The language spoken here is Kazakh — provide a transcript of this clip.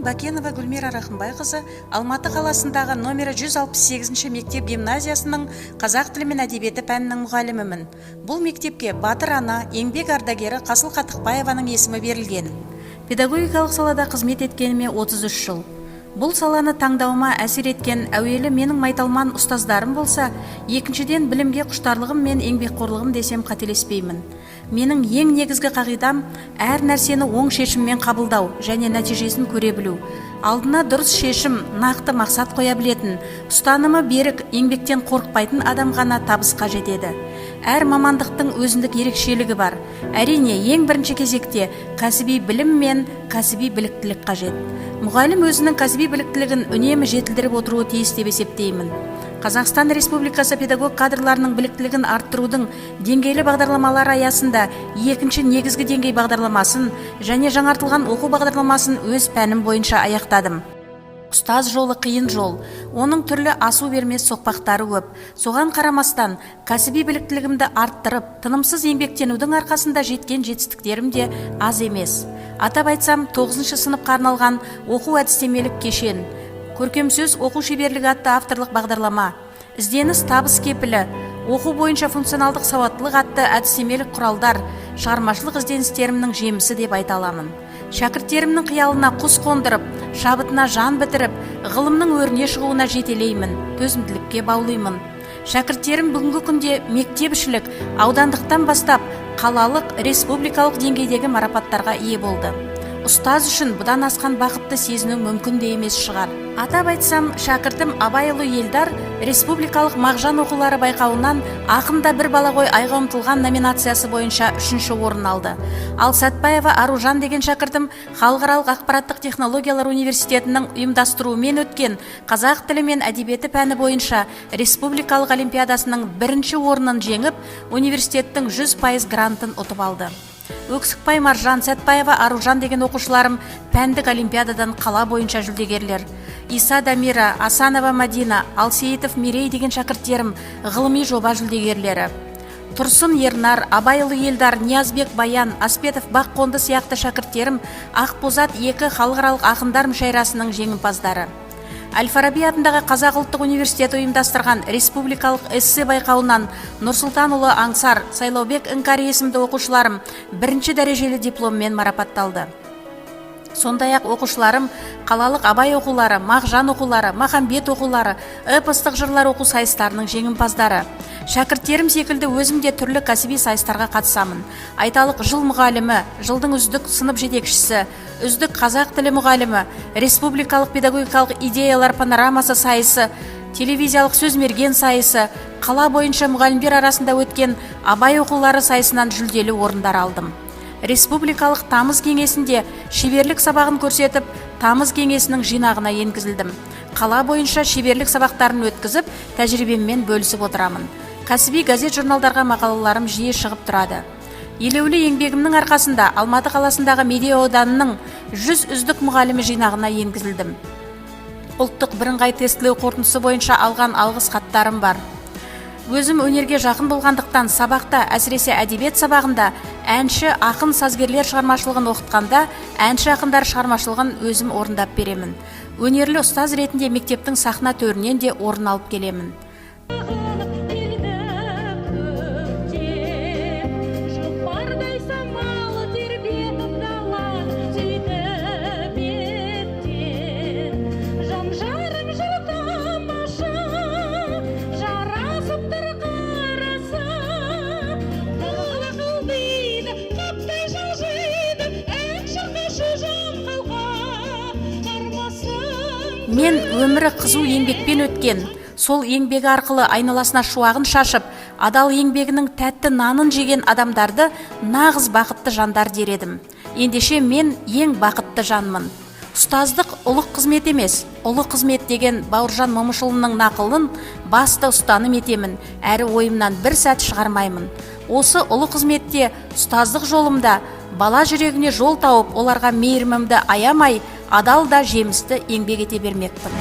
Бакенова Гүлмира Рахымбайқызы, Алматы қаласындағы номері 168 мектеп гимназиясының қазақ тілі мен әдебиеті пәнінің мұғалімімін. Бұл мектепке батыр ана, еңбек ардагері Қасыл Қатықбаеваның есімі берілген. Педагогикалық салада қызмет еткеніме 33 жыл. Бұл саланы таңдауыма әсер еткен әуелі менің майталман ұстаздарым болса, екіншіден білімге құштарлығым мен еңбекқорлығым десем, қателеспеймін. Менің ең негізгі қағидам: әр нәрсені оң шешіммен қабылдау және нәтижесін көре білу. Алдына дұрыс шешім, нақты мақсат қоя білетін, ұстанымы берік, еңбектен қорықпайтын адам ғана табысқа жетеді. Әр мамандықтың өзіндік ерекшелігі бар. Әрине, ең бірінші кезекте кәсіби білім мен кәсіби біліктілік қажет. Мұғалім өзінің кәсіби біліктілігін үнемі жетілдіріп отыруы тиіс деп есептеймін. Қазақстан Республикасы педагог кадрларының біліктілігін арттырудың деңгейлі бағдарламалары аясында екінші негізгі деңгей бағдарламасын және жаңартылған оқу бағдарламасын өз пәнім бойынша аяқтадым. Ұстаз жолы қиын жол, оның түрлі асу бермес соқпақтары көп. Соған қарамастан, кәсіби біліктілігімді арттырып, тынымсыз еңбектенудің арқасында жеткен жетістіктерім де аз емес. Атап айтсам, 9 сыныпқа арналған оқу әдістемелік кешен, «Көркем сөз оқу шеберлігі» атты авторлық бағдарлама, «Ізденіс — табыс кепілі», оқу бойынша «Функционалдық сауаттылық» атты әдістемелік құралдар шығармашылық ізденістерімнің жемісі деп айта аламын. Шәкірттерімнің қиялына құс қондырып, шабытына жан бітіріп, ғылымның өріне шығуына жетелеймін, төзімділікке баулимын. Шәкірттерім бүгінгі күнде мектепішілік, аудандықтан бастап қалалық, республикалық деңгейдегі марапаттарға ие болды. Ұстаз үшін бұдан асқан бақытты сезіну мүмкін де емес шығар. Атап айтсам, шәкіртім Абайұлы Елдар республикалық «Мағжан оқулары» байқауынан «Ақын да бір бала ғой айға ұмтылған» номинациясы бойынша үшінші орын алды. Ал Сәтбаева Аружан деген шәкіртім Халықаралық ақпараттық технологиялар университетінің ұйымдастыруымен өткен қазақ тілі мен әдебиеті пәні бойынша республикалық олимпиадасының бірінші орнын жеңіп, университеттің 100% грантын ұтып алды. Өксікбай Маржан, Сәтбаева Аружан деген оқушыларым пәндік олимпиададан қала бойынша жүлдегерлер. Иса Дамира, Асанова Мадина, Алсейітов Мерей деген шәкірттерім ғылыми жоба жүлдегерлері. Тұрсын Ернар, Абайұлы Елдар, Ниязбек Баян, Аспетов Баққонды сияқты шәкірттерім «Ақбозат 2» халықаралық ақындар мүшәйрасының жеңімпаздары. Әл Фараби атындағы Қазақ ұлттық университеті ұйымдастырған республикалық эссе байқауынан Нұрсұлтанұлы Аңсар, Сайлаубек Іңкәр есімді оқушыларым бірінші дәрежелі дипломмен марапатталды. Сондай ақ оқушыларым қалалық «Абай оқулары», «Мағжан оқулары», «Махамбет оқулары», эпостық жырлар оқу сайыстарының жеңімпаздары. Шәкірттерім секілді өзім де түрлі кәсіби сайыстарға қатысамын. Айталық, жыл мұғалімі, жылдың үздік сынып жетекшісі, үздік қазақ тілі мұғалімі, республикалық педагогикалық идеялар панорамасы сайысы, телевизиялық «Сөз мерген» сайысы, қала бойынша мұғалімдер арасында өткен «Абай оқулары» сайысынан жүлделі орындар алдым. Республикалық «Тамыз» кеңесінде шеберлік сабағын көрсетіп, «Тамыз» кеңесінің жинағына енгізілдім. Қала бойынша шеберлік сабақтарын өткізіп, тәжірибеммен бөлісіп отырамын. Кәсіби газет журналдарға мақалаларым жиі шығып тұрады. Елеулі еңбегімнің арқасында Алматы қаласындағы Медеу ауданының 100 үздік мұғалімі жинағына енгізілдім. Ұлттық бірыңғай тестілеу қорытындысы бойынша алған алғыс хаттарым бар. Өзім өнерге жақын болғандықтан, сабақта, әсіресе әдебиет сабағында әнші, ақын, сазгерлер шығармашылығын оқытқанда, әнші ақындар шығармашылығын өзім орындап беремін. Өнерлі ұстаз ретінде мектептің сахна төрінен де орын алып келемін. Келдім көктем, жұпардай самал тербетіп даланы, сөйтіп еттен жан жарым жыр тамаша жарасып тұр қараса. Лықылдиды, қаптай жылжиды, ән шырқашы, жан қалқа армасын. Мен өмірі қызу еңбекпен өткен, сол еңбегі арқылы айналасына шуағын шашып, адал еңбегінің тәтті нанын жеген адамдарды нағыз бақытты жандар дер едім. Ендеше, мен ең бақытты жанмын. «Ұстаздық ұлық қызмет емес, ұлы қызмет» деген Бауыржан Момышұлының нақылын басты ұстаным етемін әрі ойымнан бір сәт шығармаймын. Осы ұлы қызметте, ұстаздық жолымда бала жүрегіне жол тауып, оларға мейірімімді аямай, адал да жемісті еңбек ете бермекпін.